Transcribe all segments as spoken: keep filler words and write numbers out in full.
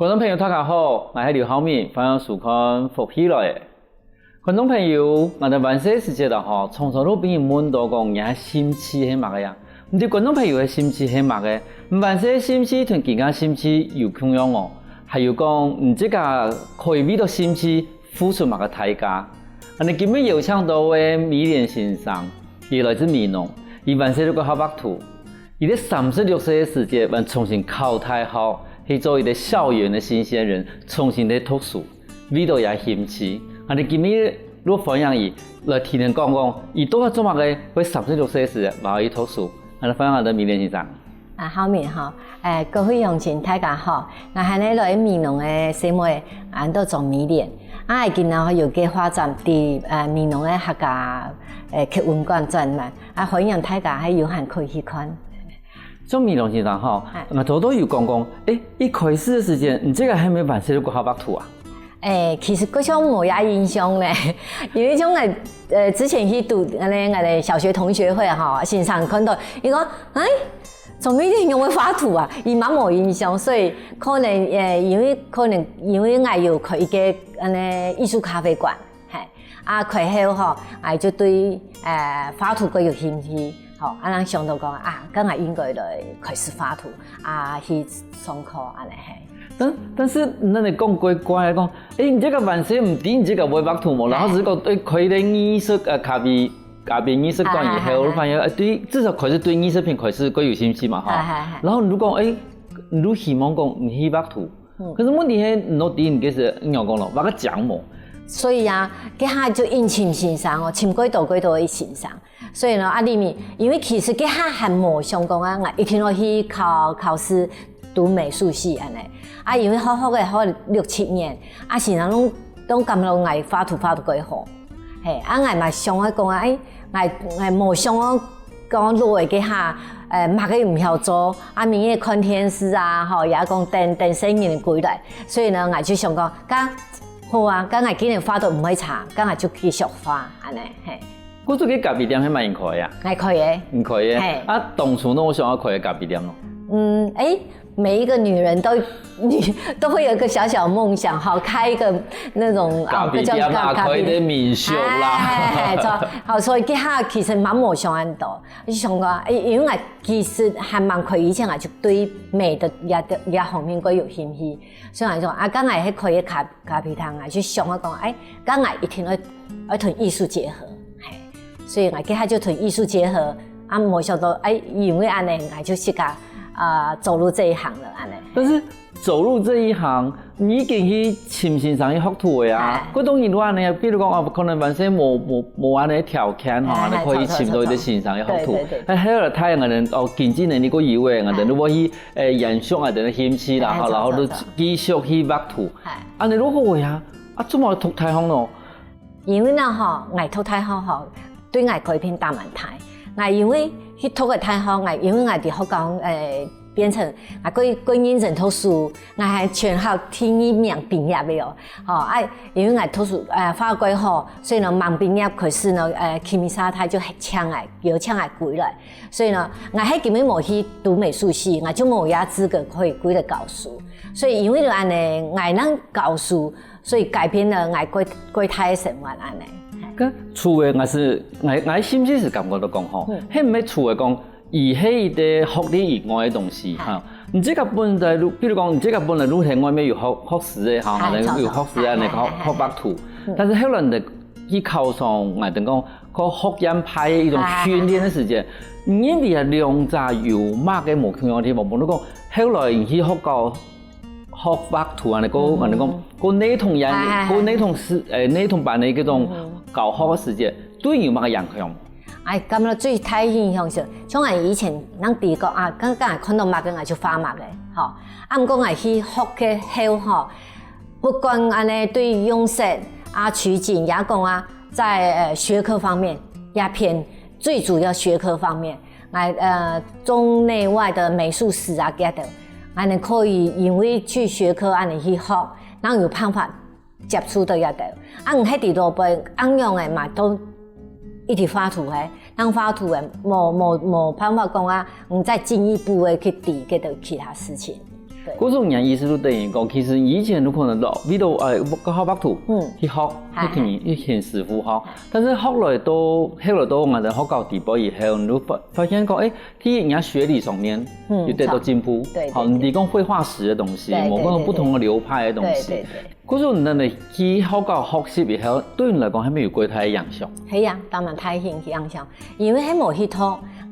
觀眾朋友，大家好，𠊎係劉浩敏，歡迎收看《福氣來了》。觀眾朋友，𠊎兜還細時節啊吼，常常都分人問到講，若个興趣係麼个啊？毋知觀眾朋友个興趣係麼个？毋單淨係興趣同今个興趣有共樣哦，還有講，毋知自家可以為著興趣付出麼个代價？𠊎兜今晡日邀請到个美蓮先生，佢來自美濃，佢還細就學畫圖。 佢在三十六歲个時節，還重新考大學，去做一個校園个新鮮人，重新來讀書，為著佢个興趣。𠊎兜今晡日就歡迎佢來聽聽講講，佢到底做麼个會三十六歲个時節，還愛去讀書。𠊎兜歡迎𠊎兜美蓮先生。啊，浩敏吼，誒，各位鄉親大家好，𠊎還係來美濃个細妹，安到莊美蓮。啊，今仔日有個畫展在，誒，美濃个客家，誒，客運館展覽。 啊，歡迎大家還有閒可以去看。莊美蓮先生吼，𠊎頭頭有講講，誒，一開始个時間，你這個還毋係還細就學畫圖啊？誒，其實𠊎想無這印象呢，因為像𠊎，呃，之前去讀𠊎个𠊎个小學同學會吼，先生看到，佢講，誒，莊美蓮仰會畫圖啊？佢嘛無印象，所以可能，誒，因為可能因為𠊎有開一個恁呢藝術咖啡館， 嘿，啊，開後吼，𠊎就對，呃，畫圖較有興趣，吼，啊，正想到講啊，該𠊎應該來開始畫圖，啊，去上課恁呢嘿。但但是，恁呢講怪怪个講，誒，你這個還細毋知你這個會畫圖無？然後只是講，誒，開了藝術，呃，咖啡咖啡藝術館以後，反而，誒，對，至少開始對藝術品開始較有興趣嘛，吼。然後你就講，誒，你就希望講你去畫圖， 可是問題係，你到底你个係仰講咯，畫个靚無？所以啊，該下就應尋先生哦，尋幾多幾多个先生。所以呢，啊，裡面，因為其實該下還無想講啊，𠊎一定愛去考考試讀美術系恁呢。啊，因為學學个學六七年，啊，先生攏攏感覺𠊎畫圖畫到幾好。 嘿，啊，𠊎嘛想愛講啊，誒，𠊎𠊎無想愛講落去該下，誒，麼个毋曉做，啊，每日看電視啊，吼，也講等等細人歸來，所以呢，𠊎就想講，該好啊，該𠊎既然畫到毋會差，該𠊎就繼續畫，恁呢，嘿。故所該咖啡店係麼人開啊？𠊎開个。你開个？嘿。啊，當初仰會想愛開个咖啡店咯？嗯，誒， 每一個女人都女都會有一個小小夢想，好開一個那種啊，咖啡店啦，叫咖咖啡店。開一個民宿啦。哎，哎，哎，哎，好，所以該下其實嘛無想恁多，就想講，哎，因為𠊎其實還蠻開，以前𠊎就對美的這這方面較有興趣，所以𠊎就講啊，該𠊎係開一個咖咖啡廳啊，就想要講，哎，該𠊎一定愛愛同藝術結合，嘿，所以𠊎該下就同藝術結合，啊，無想到，哎，因為恁呢，𠊎就自家啊走入這一行了，恁呢。但是走入這一行，你已經去尋先生去學徒了啊。哎。過當然，你恁呢，比如講啊，可能還細無無無恁呢條件吼，哎，恁呢可以尋到一個先生去學徒。對對對。哎，還有了，他可能哦，經濟能力較有誒，可能會去誒延續啊，等興趣啦，哎，吼，然後就繼續去畫圖。哎。恁呢如何呀？啊，做麼讀大學咯？因為呢吼，𠊎讀大學吼，對𠊎改變當蠻大。𠊎因為去讀个大學，𠊎因為𠊎在學校誒變成𠊎過過認真讀書，𠊎還全校第二名畢業个哦。吼，啊，因為𠊎讀書誒畫過好，所以呢，吂畢業開始呢，誒，Kimi Sato就請𠊎，邀請𠊎歸來。所以呢，𠊎係根本無去讀美術系，𠊎就無這資格可以歸來教書。所以因為就恁呢，𠊎能教書， 所以改變了𠊎過過大个生活恁呢。該除了𠊎係𠊎𠊎心情係感覺到講吼，係毋係除了講，佢係一個學歷以外个東西哈。你這個本來就，比如講你這個本來就係外面有學學士个哈，哎，可能有學士啊，你學學畫圖，但是後來你去考上，𠊎等講，考學院派个一種訓練个時間，你認為啊兩者有麼个無共樣个地方？比如講，後來你去學校 學畫圖恁呢，過恁呢講，過系統樣，過系統係，誒，系統版个這種教學个時節，對你有麼个影響？哎，感覺最大影響係，像𠊎以前，人比如講啊，剛剛看到麼个，𠊎就畫麼个，吼。啊，毋過𠊎去學个後吼，不管恁呢對用色啊、取景，也講啊，在，呃，學科方面，也偏最主要學科方面， 𠊎，呃，中內外个美術史啊，該兜，𠊎等可以因為去學科恁呢去學，正有辦法接觸到該兜。啊，毋係在路背，恁樣个嘛，都一直畫圖个，正畫圖个，無無無辦法講啊，毋再進一步个去知該兜其他事情。故所你个意思就等於講，其實以前有可能都為了，呃，學畫圖，嗯。去學，係。去聽，去聽師傅學。但是後來到，後來到𠊎等學校底背以後，你就發，發現講，欸，第一，你个學理上面，嗯，有得到進步。好。對，對，好，你講繪畫史个東西，對，對，無講不同个流派个東西。對，對，對。故所你等去學校學習以後，對你來講，係無有幾大个影響？係啊，當然大个影響。 因為係無去讀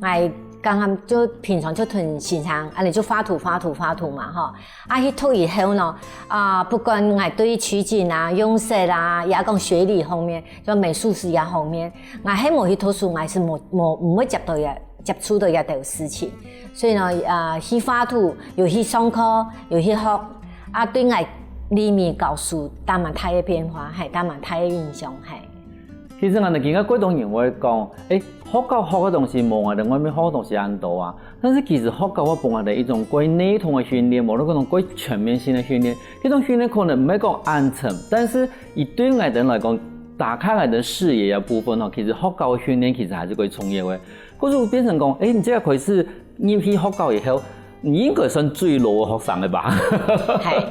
，𠊎剛剛就平常就同先生，恁樣就畫圖、畫圖、畫圖嘛，吼。啊，去讀以後呢，啊，不管𠊎對取景啊、用色啊，也講學理方面，就美術史這方面，𠊎係無去讀書，𠊎係無，無，毋會接到這，接觸到這兜事情。所以呢，啊，去畫圖，有去上課，有去學，啊，對𠊎裡面教書，當然大个變化，係，當然大个影響，係。 其實𠊎等今个過多人會講，欸，學校學个東西無𠊎等外面學个東西恁多啊。但是其實學校會分𠊎等一種過系統个訓練，無論講過全面性个訓練。這種訓練可能毋係講恁深，但是佢對𠊎等來講，打開𠊎等視野个部分吼，其實學校个訓練其實還係過重要个。故所變成講，欸，你這個開始入去學校以後， 你應該算最老个學生了吧？係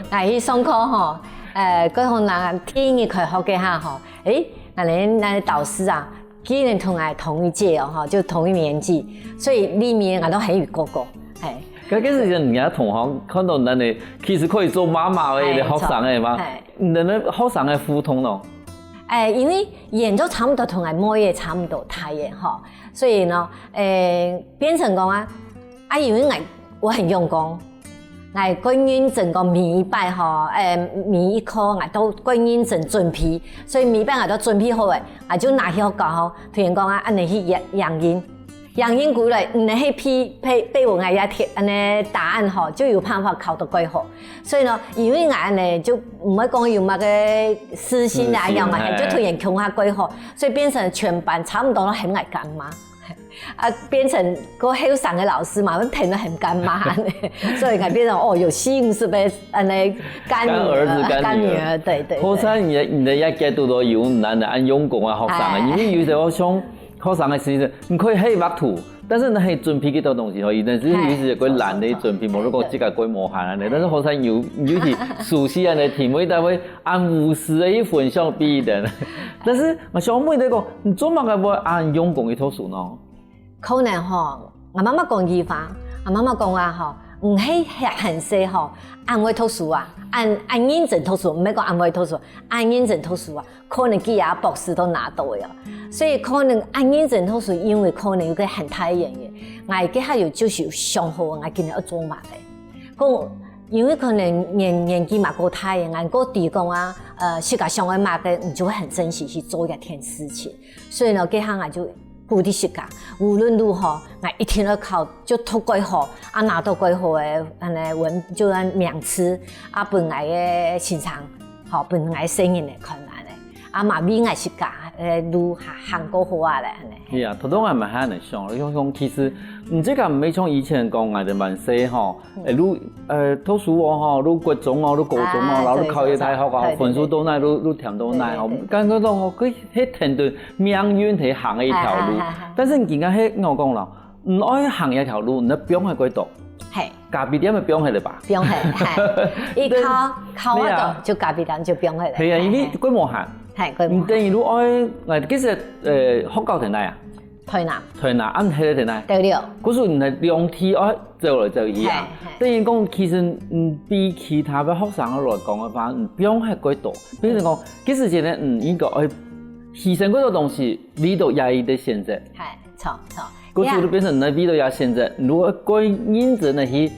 ，𠊎去上課吼，呃，過後人第一日開學該下吼，欸，𠊎等，𠊎等導師啊，竟然同𠊎同一屆哦，吼，就同一年級，所以裡面𠊎都還有哥哥，係。該，該時節，你个同學看到你个，其實可以做媽媽个學生了嘛？係，係。你个學生个互動呢？欸，因為佢等都差不多同𠊎妹仔差不多大个吼，所以呢，欸，變成講啊， 啊，因為𠊎，𠊎很用功，𠊎過認真講每一擺吼，欸，每一科𠊎都過認真準備，所以每一擺𠊎都準備好了，𠊎就拿去學校吼，同佢等講啊，恁樣去影，影印，影印過來，嗯，該批，批，批分𠊎這題，恁樣答案吼，就有辦法考得過好。所以呢，因為𠊎恁樣就毋會講有麼个私心啊，私心，樣嘛，係。就同佢等共下過好，所以變成全班差不多都喊𠊎乾媽。 啊，變成過後生个老師嘛，𠊎聽了很乾媽呢，所以改變成哦，有幸福个恁樣乾女兒，乾兒子、乾女兒。乾女兒，對，對，對。好彩你个，你个這個都有恁樣恁用功个學生啊，欸。因為有時候像學生个時節，你可以去畫圖，但是你去準備幾多東西吼，有陣時有時過懶得準備，係，係。無如果自家過無閒恁樣，但是好彩有，有去熟悉恁樣題目，佢等會 恁無私个去分享別人。但是，𠊎想問你講，你做麼个會恁用功去讀書呢？可能吼，𠊎媽媽講一句話，𠊎媽媽講啊吼，毋係還細吼，恁會讀書啊，恁，恁認真讀書，毋係講恁會讀書，恁認真讀書啊，可能佢也博士都拿到了。所以可能恁認真讀書，因為可能有個很大个原因，𠊎該下有就是有想好，𠊎今年要做麼个。 講，因為可能年，年紀嘛過大了，𠊎過知講啊，呃，自家想愛麼个，你就會很珍惜去做一件事情。所以呢，該下𠊎就鼓勵自家，無論如何，𠊎一定愛考，就讀過好，啊，拿到過好个，恁樣文，就恁名次，啊，分𠊎个先生，吼，分𠊎个細人來看恁樣。 啊嘛為𠊎自家个路行，行過好啊咧，恁樣。係啊，頭頭𠊎嘛還恁樣想，想，想，其實，嗯，這個毋係像以前講𠊎等還細吼，嗯。欸，路，呃，讀書哦吼，路國中哦，路高中哦，欸，然後路考一個大學啊，對，對，對，分數到哪，路，路填到哪吼，對，對，對。感覺到吼，佢係天對命運係行个一條路。欸，欸，欸，欸。但是你今天係，𠊎講了， 你愛行這條路，你愛放下幾多？係。咖啡店愛放下了吧？放下，係。一考，考得到，對啊。就咖啡店就放下了。係啊，因為過無閒。係，過無閒。你等於你愛，呃，其實，呃，學校在哪啊？台南。台南，啊，你係在哪？斗六。可是你兩地愛走來走去啊。係，係。等於講，其實，嗯，比其他个學生來講个話，你放下幾多。比如講，其實真个，嗯，應該愛犧牲幾多東西，你都願意的選擇。係，著，著。 故所就變成你為了這選擇，你愛過認真个去，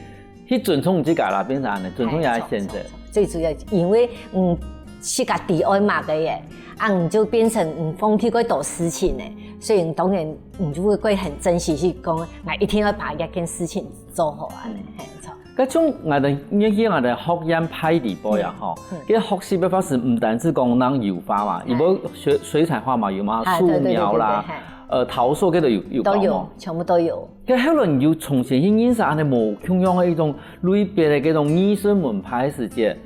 去尊重自家啦，變成恁樣，尊重這選擇。欸，著，著，著。最主要，因為，嗯，自家知愛麼个耶，啊，你就變成，嗯，放棄過多事情呢，所以當然，你就會過很珍惜去講，𠊎一定要把這件事情做好恁樣，係，著。 該像𠊎等，你去𠊎等學院派裡背啊，嗯，吼，嗯。該學習个方式毋單止講能油畫嘛，欸。有無水，水彩畫嘛，有嘛，欸，素描啦，對，對，對，對，欸。呃，陶塑該都有，有搞無？都有，全部都有。該後來你又重新去認識恁樣無共樣个一種類別个這種藝術門派个時節，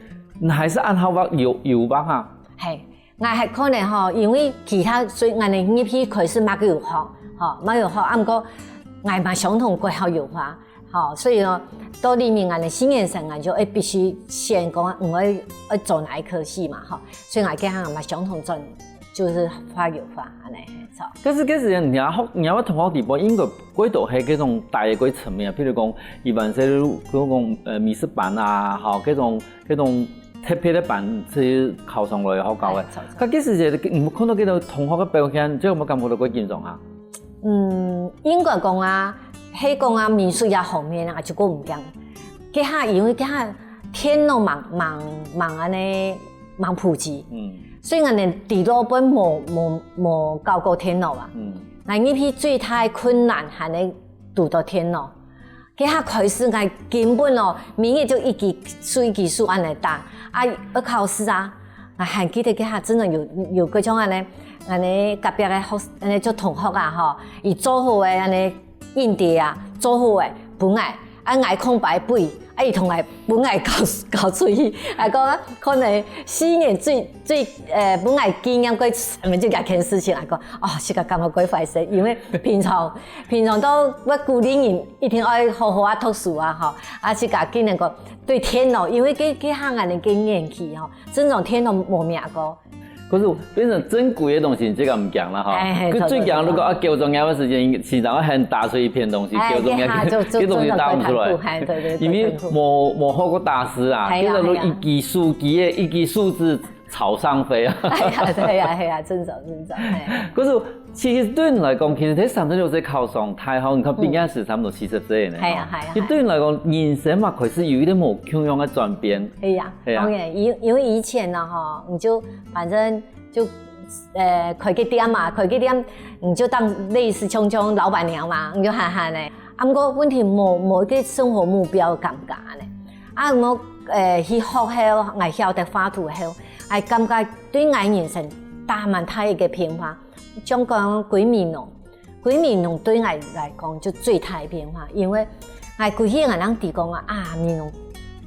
你還係恁好畫油，油畫啊？係， 𠊎還可能吼，因為其他，所以𠊎等入去開始嘛有學，吼，嘛有學，啊，毋過𠊎嘛相同過好油畫，哦，所以呢，到裡面𠊎个四年生，𠊎就會必須選講，嗯，愛愛做哪一科系嘛，吼，所以𠊎該下嘛相同轉，就是花油畫恁呢，嘿，著。但是該時間你阿學，你阿同學底部應該幾多係該種大个該層面啊，譬如講，一般係，比如講，呃，美術班啊，吼，該種該種特別个班係考上來學校个。哎，著著該該時節，你看到幾多同學个表現，就有無感覺到幾緊張啊？嗯，應該講啊，係講啊，美術這方面啊，就過毋驚。該下因為該下電腦吂吂吂恁呢吂普及，嗯，所以𠊎等底落本無無無教過電腦啊。嗯，𠊎入去最大困難還係堵到電腦。該下開始𠊎根本哦，每日就一支手一支手恁呢打，啊，要考試啊，𠊎還記得該下真的有有該種恁呢，恁呢隔壁个學恁呢做同學啊吼，佢做好个恁呢印地啊，做好个分𠊎，啊，𠊎空白背，啊，佢同𠊎分𠊎交交出去，啊，講可能四年最最呃分𠊎紀念過就這件事情來講，哦，自家感覺過壞勢，因為平常平常都會鼓勵人一定愛好好啊讀書啊吼，啊，自家竟然講對電腦，因為該該下恁呢个年紀吼，真正電腦無摸過。可是變成珍貴个東西，你這个毋驚啦哈。哎，佢最驚如果啊，著著著九十年个時間，時常會喊打碎一片東西，哎，九十年該下就就這東西打毋出來真的會很苦，哎，對對對，因為很苦無無學過打字啊，哎呀變成哎呀一支手機个一支手指朝上飛啊。哎呀，對呀，哎呀，真的真的，哎。可是其實對你來講，其實在三十六歲考上大學，你看畢業時差不多四十歲呢。係啊係啊其實對你來講，人生嘛開始有一點無共樣个轉變。係啊，係啊當然，因因為以前呢吼，你就反正就呃開个店嘛，開个店你就當類似像像老闆娘嘛，你就閒閒个。啊，毋過問題無無一個生活目標感覺呢。啊，我呃去學後，𠊎曉得畫圖後，𠊎感覺對𠊎人生打蠻大一個變化。像講歸美濃，歸美濃對𠊎來講就最大个變化，因為𠊎歸去𠊎正知講啊，啊，美濃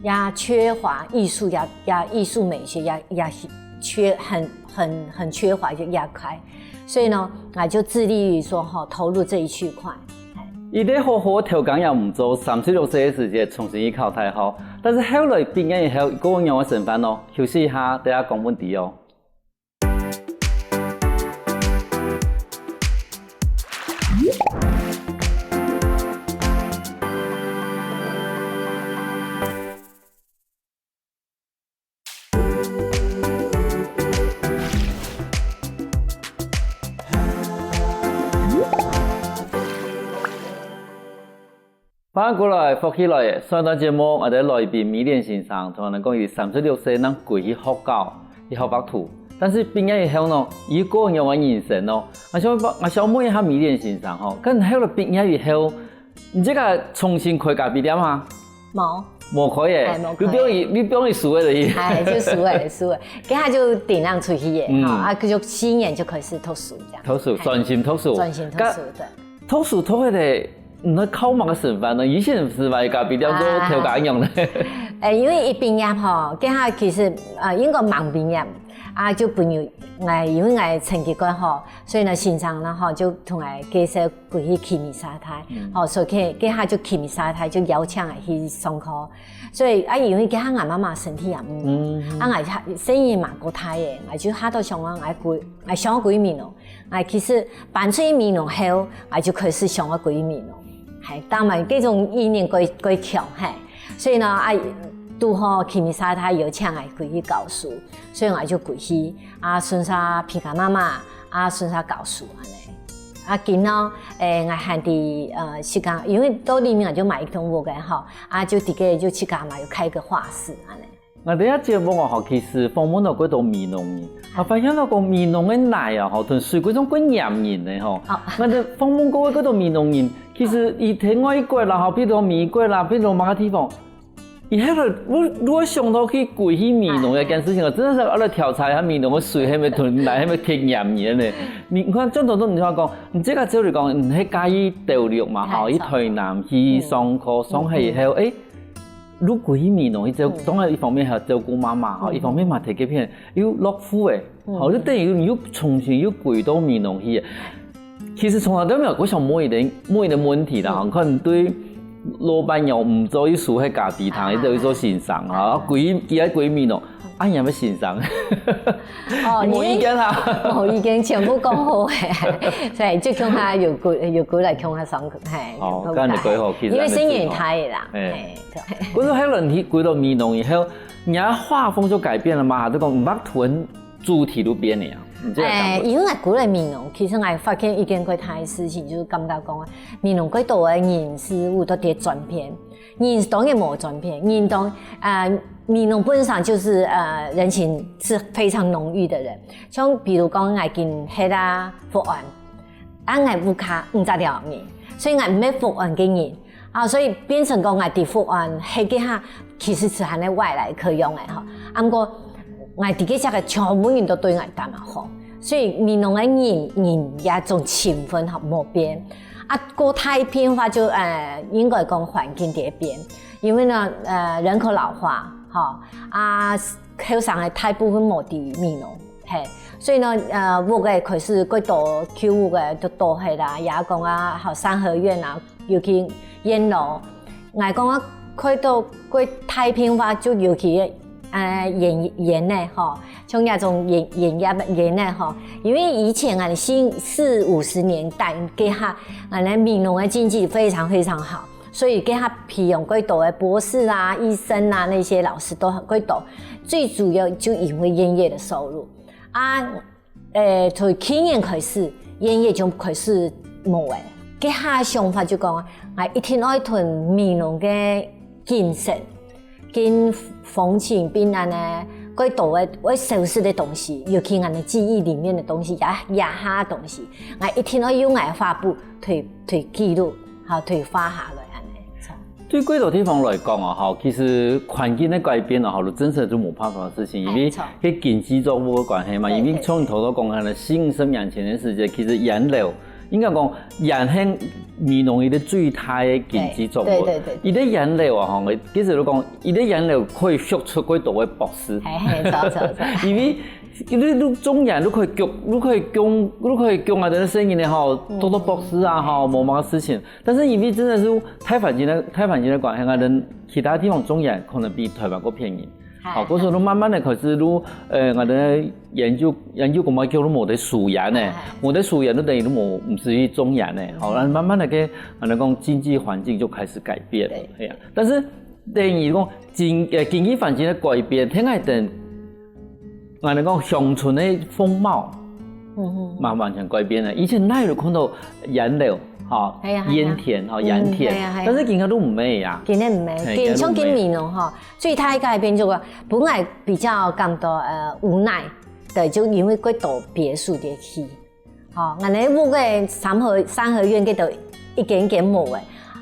也缺乏藝術，也也藝術美學，也也是缺很很很缺乏，也也開。所以呢，𠊎就致力於說吼，投入這一區塊。一個好好个頭家也毋做，三十六歲个時節重新去考大學，但是後來畢業以後，過樣个生活哦，休息一下，等下講問題哦。 歡迎過來，福氣來了！上一段節目，𠊎兜來賓米蓮先生同𠊎兜講，佢三十六歲正歸去學校，去學畫圖。但是畢業以後呢，佢過樣个人生哦。𠊎想，𠊎想問一下米蓮先生吼，該後來畢業以後，你這個重新開咖啡店嗎？無，無開耶，哎無開你放佢，你放佢收个了去。哎，就收了收了，該下就定定出去耶，嗯吼，啊，就四年就開始讀書這樣。讀書，專心讀書。專心讀書，對。讀書讀下來，你靠麼个生活呢？以前係賣咖啡店做頭家樣呢？誒，因為一畢業吼，該下其實呃應該吂畢業，啊就朋友，誒，因為𠊎成績較好，所以呢先生呢吼就同𠊎介紹歸去奇美沙泰，吼，所以該該下就奇美沙泰就邀請𠊎去上課，所以啊因為該下𠊎媽媽身體也毋好，嗯，啊𠊎生意嘛較大个，𠊎就下到想講𠊎歸𠊎想歸美濃， 𠊎其實搬出去美濃後，𠊎就開始想愛歸美濃。係，當然這種意念較較強，係。所以呢，啊，堵好奇美沙泰邀請𠊎歸去教書，所以𠊎就歸去，啊，順續陪佢媽媽，啊，順續教書恁呢。啊，今呢，誒，𠊎還在呃自家，因為到裡面𠊎就買一棟屋个吼，啊，就在該就自家嘛有開個畫室恁呢。 𠊎兜這節目哦，吼，其實訪問到幾多美濃人，啊，發現到講美濃个奶啊，吼，同水果種較黏人呢，吼。哦。𠊎兜訪問過幾多美濃人，其實佢在外國啦，吼，比如講美國啦，比如講麼个地方，佢後來如如果想到去歸去美濃這件事情哦，真的係愛來調查一下美濃个水係毋係同奶係毋係較黏人呢？你看，像當中你就講，你這個照理講，你係嘉義斗六嘛，吼，哎去台南去上課，上課以後，誒， 如果去美濃去照，當然一方面還要照顧媽媽吼，一方面嘛，在該片又落戶誒，吼，就等於你又重新又歸到美濃去誒。其實從頭到尾，𠊎想問一個問一個問題啦，吼，可能對老闆娘毋做一手个家己堂，哦，佢就去做先生啊，啊，閨，佢个閨蜜喏，啊，你也要先生，哦，你無意見啊？無意見，全部講好个，所以就共下有歸，有歸來共下上課，嘿，哦，有歸來。該你歸好，其實因為生意大个啦，嘿。嘿，對。不過後來你歸到美濃以後，你个畫風就改變了嗎？還是講畫圖 主題都變了啊。你這个感覺？哎，因為𠊎歸來美濃，其實𠊎發現一件最大个事情，就是感覺講啊，美濃幾多个人事物都在轉變。人當然無轉變，人當，呃，美濃本身就是，呃，人情是非常濃郁的人。像比如講，𠊎今歇啊福安，啊，𠊎屋下五十條人，所以𠊎毋係福安个人。 啊，所以變成講𠊎在福安歇該下，其實係還係外來客用个吼。啊，毋過𠊎在該隻个全部人都對𠊎當好，所以美濃个人，人也種情分吼無變。啊，較大變化就，呃，應該講環境在變，因為呢，呃，人口老化，吼，啊，後生个大部分無在美濃，嘿，所以呢，呃，屋个開始較多舊屋个就倒忒啦，也講啊，吼，三合院啊， 尤其菸樓，𠊎講啊，看到過大變化，就尤其，呃，菸，菸仔吼，像該種菸，菸葉，菸仔吼，因為以前啊，四，四五十年代該下，啊，該美濃个經濟非常非常好，所以該下培養過多个博士啊、醫生啊，那些老師都很過多，最主要就因為菸葉个收入。啊， 誒，從去年開始，菸葉就開始無了。該下想法就講，𠊎一定愛同美濃个景色、跟風情、跟恁呢，過多个會消失个東西，尤其𠊎个記憶裡面个東西，這，這下个東西，𠊎一定愛用𠊎个畫布去，去記錄，吼，去畫下來恁呢。 對幾多地方來講啊，吼，其實環境个改變啊，吼，就真實就無辦法个事情，因為，哎，著。該經濟作物个關係嘛，對，因為像你頭頭講个，四五十年前个時節，其實菸樓，應該講菸係美濃一個最大个經濟作物。對，對，對，對。一個菸樓啊，吼，其實就講，一個菸樓可以畜出幾多个博士。嘿，嘿，著，著，著。因為，因為你種菸，你可以供，你可以供，你可以供啊，等等生意呢，吼，嗯。多多博士啊，吼，無麼个事情。 但是因為真的是大環境个，大環境个關係，𠊎等其他地方種菸可能比台灣較便宜。哎。好，故所就慢慢个開始就，呃，𠊎等研究，研究講嘛，叫做無得輸菸呢，哎。無得輸菸就等於就無，毋使去種菸呢。好，那慢慢个，𠊎等講經濟環境就開始改變。對。哎呀，但是等於講經，呃，經濟環境个改變，天愛等 𠊎等講鄉村个風貌，嗯哼。嘛完全改變了。以前哪有看到菸樓，吼，係啊，係啊。菸田，吼，嗯，菸田，係啊，係啊。但是今下都毋係啊。今下毋係，嘿，今，像今美濃吼，最大个改變就係，本來比較感到，呃，無奈，對，就因為過多別墅个起。 吼，𠊎等屋个三合，三合院該兜一間間無了。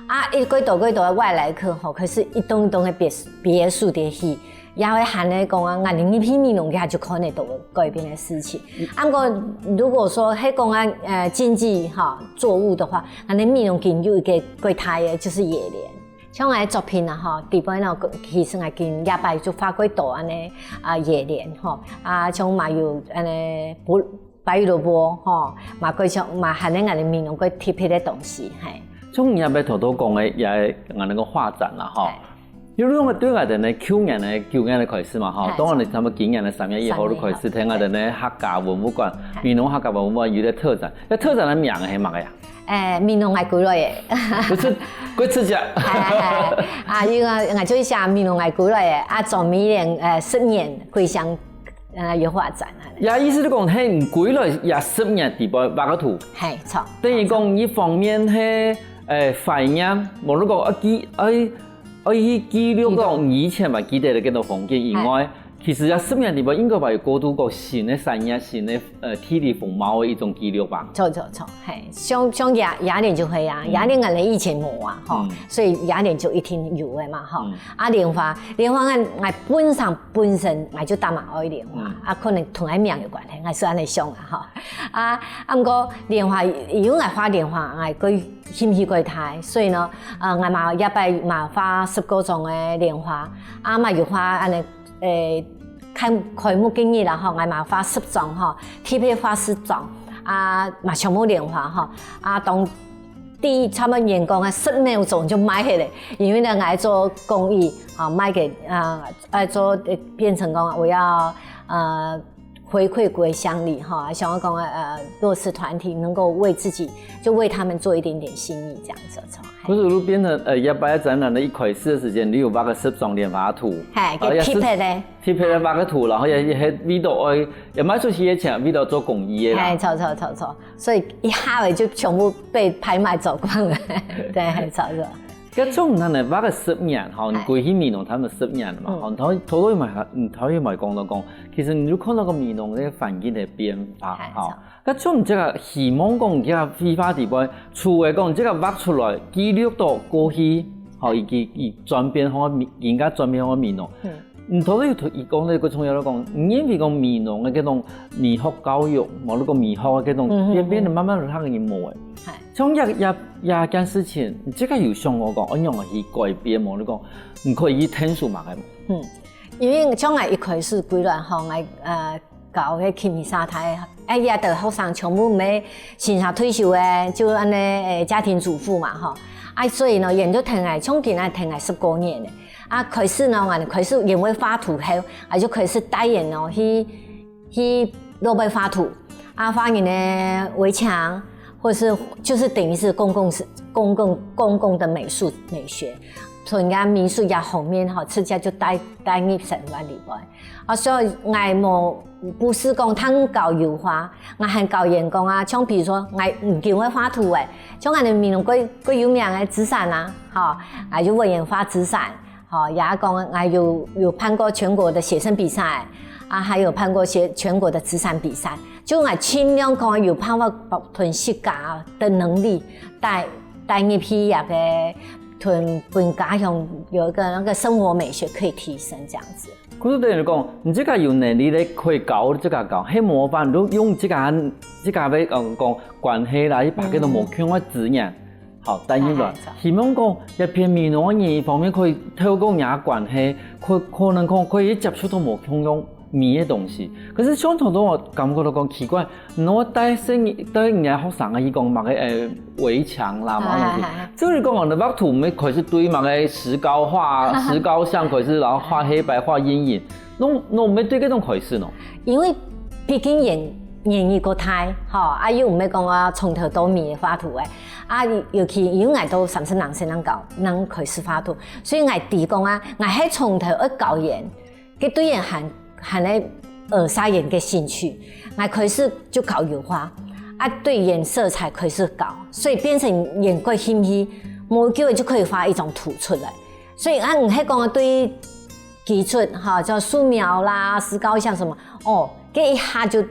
啊，一過多過多个外來客吼，開始一棟一棟个別，別墅在起，也會喊人講啊，𠊎等入去美濃該下就看得到改變个事情。啊，毋過如果說係講啊，呃，經濟吼，作物个話，𠊎等美濃今有一個最大个就是野蓮。像𠊎个作品啊吼，底背呢，其實𠊎今這擺就畫過多恁呢啊，野蓮吼，啊，像嘛有恁呢，不， 白蘿蔔吼，嘛過像，嘛還有𠊎等美濃過特別个東西，嘿。像你也頭頭講个，也𠊎等个畫展啦，吼。嘿。因為對𠊎等呢，舊年呢，舊年个開始嘛，吼，嘿。當然你差不多今年个三月一號就開始，三月一號，聽𠊎等呢客家文物館，嘿。美濃客家文物館有個特展，該特展个名係麼个呀？誒，美濃𠊎歸來个。不是，歸自家。嘿，嘿，嘿。啊，因為𠊎就寫美濃𠊎歸來个，啊，莊美蓮，誒，十年歸鄉 呃，有畫展啊。也意思你講，嘿，你歸來也十年底背畫个圖。嘿，著。等於講，一方面係，誒，懷念，無論講，啊，記，愛，愛去記錄講以前嘛，記得个該兜風景以外，嘿。其實也十年底背應該嘛有過渡過新个產業、新个，呃，地理風貌个一種記錄吧。著，著，著，嘿，像，像野，野蓮就係啊，嗯。野蓮𠊎等以前無啊，吼，嗯。所以野蓮就一定有个嘛，吼。嗯。啊，蓮花，蓮花𠊎，𠊎本身 本身𠊎就當蠻愛蓮花，嗯。啊，可能同𠊎名有關係，𠊎係恁呢想啊，吼。啊，啊，毋過蓮花，因為𠊎畫蓮花，𠊎過興趣過大，所以呢，啊，𠊎嘛這擺嘛畫十過張个蓮花，啊，嘛有畫恁呢，誒，開，開幕今日啦，吼，𠊎嘛畫十張，吼，特別畫十張，啊，嘛全部蓮花，吼，啊，當第一，差不多演講个十秒鐘就賣忒了，因為呢，𠊎愛做公益啊，賣給啊，愛做呃變成講我要呃回饋歸鄉里哈，想要講呃弱勢團體能夠為自己就為他們做一點點心意這樣子。可是就變成呃，一般展覽的一開始的時間，你有畫个十張蓮花圖，嘿，个特別的，特別的畫个圖，然後也也係為到愛也賣出去个錢，為到做公益的啦。嘿，錯錯錯錯，所以一下子就全部被拍賣走光了，對，錯錯。該種人呢，畫个十年吼，你歸去美濃他們十年嘛，吼，頭頭頭有買，嗯，頭有買講到講，其實你就看到个美濃个環境的變化，吼。該種這个希望講，這个繪畫底背，除了講這个畫出來記錄到過去，吼，以及以轉變好，人家轉變好美濃。 你頭先有同佢講个，个重要講，你認為講美濃个這種美學教育，無論講美學个這種，變變得慢慢有佢个人無誒。像這這這件事情，你自家有想過講，愛仰般去改變無？你講，你可以去聽數嘛，係無？嗯，因為像𠊎一開始歸來吼，𠊎呃搞个輕微沙台，哎呀，的學生全部毋係先生退休个，就恁呢誒家庭主婦嘛吼，啊，所以呢，佢就聽𠊎，像今仔聽𠊎十過年了。 啊，開始呢，𠊎開始因為畫圖後，啊，就開始帶人哦，去去路背畫圖，啊，畫人个圍牆，或是就是等於是公共是公共公共的美術美學，從人家民宿家後面哈，自家就帶帶入生活裡背。啊，所以𠊎無不是講單搞油畫，𠊎還搞員工啊，像比如說𠊎毋僅會畫圖誒，像𠊎个美濃最最有名个紙傘啊，哈，啊，就為人畫紙傘。 吼，也講𠊎有有辦過全國的寫生比賽，啊，還有辦過寫全國的紙傘比賽，就𠊎盡量講有辦法同自家的能力帶帶入去那個同分家鄉有一個那個生活美學可以提升這樣子。故所等於講，你自家有能力咧，可以教自家教，係無法度用自家自家个呃講關係啦，去把這種無共个資源。 好，帶入來，希望講這片美濃个人一方面可以透過若關係，可可能講可以接觸到無共樣美个東西。可是像頭頭𠊎感覺到講奇怪，你愛帶細人帶人家學生啊去講麼个誒圍牆啦，麼个東西，就是講你畫圖毋係開始對麼个石膏畫、石膏像開始，然後畫黑白、畫陰影，攏攏毋係對這種開始喏。因為畢竟年年紀過大，吼，啊又毋係講啊從頭到尾畫圖誒。 啊，尤其因為𠊎都三十零歲正教，正開始畫圖，所以𠊎知講啊，𠊎係從頭愛教人，該對人還還係呃啥人个興趣，𠊎開始就搞油畫，啊，對人色彩開始搞，所以變成人過興趣，無久就可以畫一張圖出來。所以啊，毋係講對基礎哈，像素描啦、石膏像什麼，哦，這一下就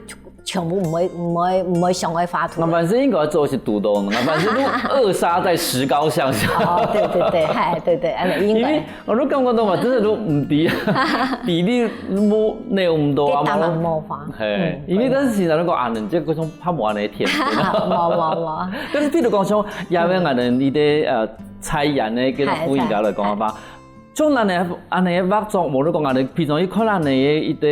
全部毋會毋會毋會想愛畫圖。那反正應該做是讀懂，那反正都扼殺在石膏像上。哦，對對對，嗨，對對，哎，應該。因為我都感覺到嘛，真的都毋知，比例無那麼多啊，當然無法。嘿，因為但是現在如果啊，你這个種怕無安的天，無無無。但是譬如講像亞文啊，你的呃，菜園的這个婦人家來講的話， 像恁呢恁呢畫作，無論講恁呢，平常一看恁呢一个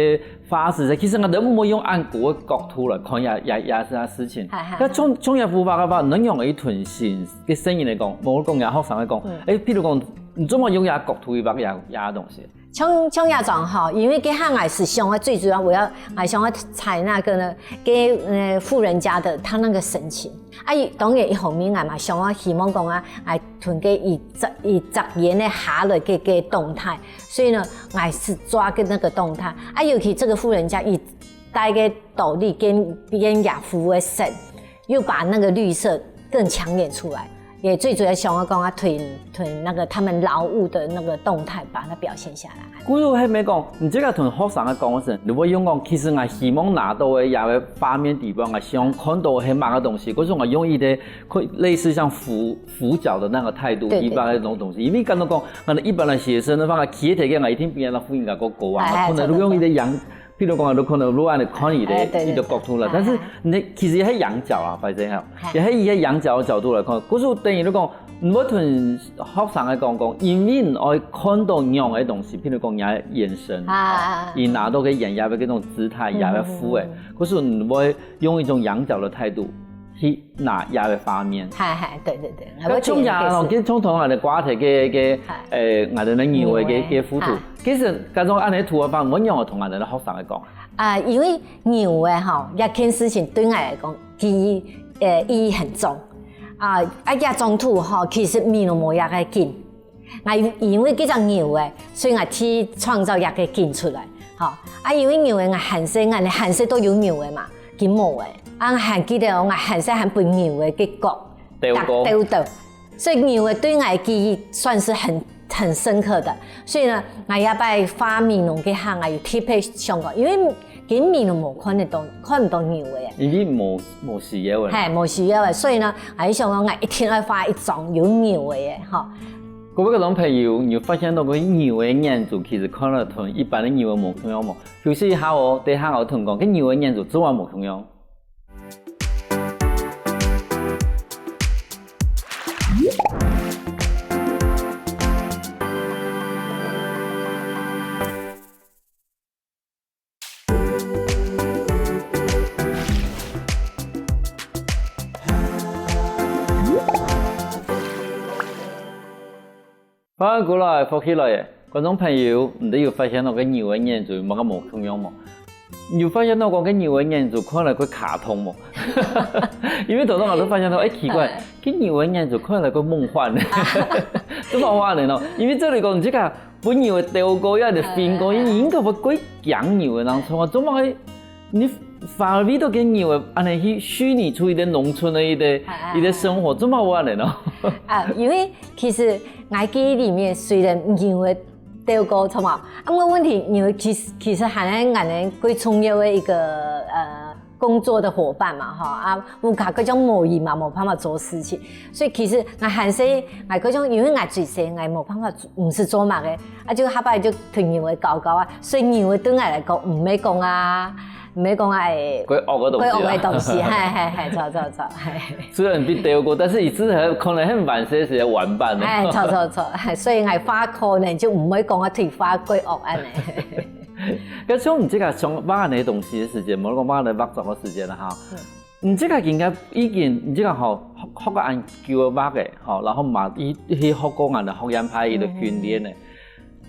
畫師，其實𠊎都毋會用恁高个角度來看這這這這事情。該像像這幅畫个話，能用一段心个聲音來講，無論講這學生來講，誒，譬如講，你怎麼用這角度去畫這這東西？像像這種吼，因為這下𠊎係想愛最主要，𠊎愛𠊎想愛採那個呢，給呃婦人家的她那個神情。 啊，當然一方面𠊎嘛想愛希望講啊，𠊎同个一隻一隻眼个下來个个動態，所以呢，𠊎係抓个那個動態。啊，尤其這個婦人家一戴个斗笠跟跟雅服个色，又把那個綠色更搶眼出來。也最主要想要講啊，同同那個他們勞務的那個動態把它表現下來。 故所係毋係講，你這个同學生个講个時，你會用講，其實𠊎希望拿到个這个畫面底背，𠊎希望看到个係麼个東西，故所𠊎用一个可以類似像俯俯角的那個態度，對對一般那種東西，因為感覺講，可能一般的學生的話，企在台上，𠊎一定比那婦人家較高啊，哎可能如果用一个仰，譬如講，如果可能如果你看你的哎對對你的角度了，哎但是你其實也係仰角啊，反正哈，哎也係一个仰角的角度來看，故所等於講。 毋會同學生个講講，因為你愛看到樣个東西，譬如講人家眼神，啊你拿到个眼壓个這種姿態，壓个負个，可是你會用一種仰角的態度，去拿這个畫面。係係，對對對，𠊎會做這个事。該像這樣咯，跟像同𠊎兜掛忒个个，係。呃，𠊎兜个牛仔个个幅度，係。其實該種恁樣圖个話，𠊎仰會同𠊎兜个學生來講？啊，因為牛仔吼，這件事情對𠊎來講，佢呃意義很重。啊，啊，這張圖吼，其實美濃無這个景。 𠊎因為這隻牛仔，所以𠊎去創造這个景出來。吼，啊，因為牛仔𠊎還細，𠊎還細都有牛仔嘛，今無仔。啊，𠊎還記得哦，𠊎還細還分牛仔个角，鬥過。鬥鬥。所以牛仔對𠊎个記憶算是很，很深刻的。所以呢，𠊎這擺畫美濃个下，𠊎有特別想講，因為 今美濃無看得到，看毋到牛仔。因為無，無需要个啦。係，無需要个，所以呢，𠊎就想講，𠊎一定愛畫一張有牛仔个，吼。各位觀眾朋友，你有發現到該牛仔眼珠其實看了同一般个牛仔無共樣無？休息一下哦，等一下𠊎同你講，該牛仔眼珠做麼个無共樣。 歡迎過來，福氣來了！觀眾朋友，你兜有發現到該牛仔眼珠有麼个無共樣無？你有發現到講該牛仔眼珠看來較卡通無？因為頭先𠊎都發現到，哎，奇怪，哎。該牛仔眼珠看來較夢幻，做麼个恁樣呢？因為照理講，你這个 分牛仔鬥過，又係分過，嗯，嗯，嗯。你應該會較驚牛仔，然後做麼个，你反而為到該牛仔，恁樣去虛擬出一個農村个一個，哎，哎，一個生活，哎。做麼个會恁樣呢？啊，因為其實𠊎記憶裡面，雖然牛仔鬥過，做麼个，啊，毋過問題，牛仔其實，其實還係𠊎等最重要个一個，呃， 工作个夥伴嘛，吼，啊，屋下各種無閒嘛，無辦法做事情。所以其實𠊎還細，𠊎各種，因為𠊎最細，𠊎無辦法做，毋識做麼个，啊，就下擺就同牛仔搞搞啊，所以牛仔對𠊎來講，毋係講啊，毋係講啊，哎，較惡个東西啊。較惡个東西，係，係，係，著，著，著，係。雖然被鬥過，但是佢至少可能還還細時个玩伴呢。哎，著，著，著，係，所以𠊎畫可能就毋會講啊，對畫較惡恁呢。 該像你這个想畫恁樣个東西个時間，無論講畫恁樣畫作个時間啦哈。嗯。你這个應該已經，你這个吼，學，學過恁久个畫个，吼，然後嘛，去，去學過恁樣个學院派个訓練个。嗯。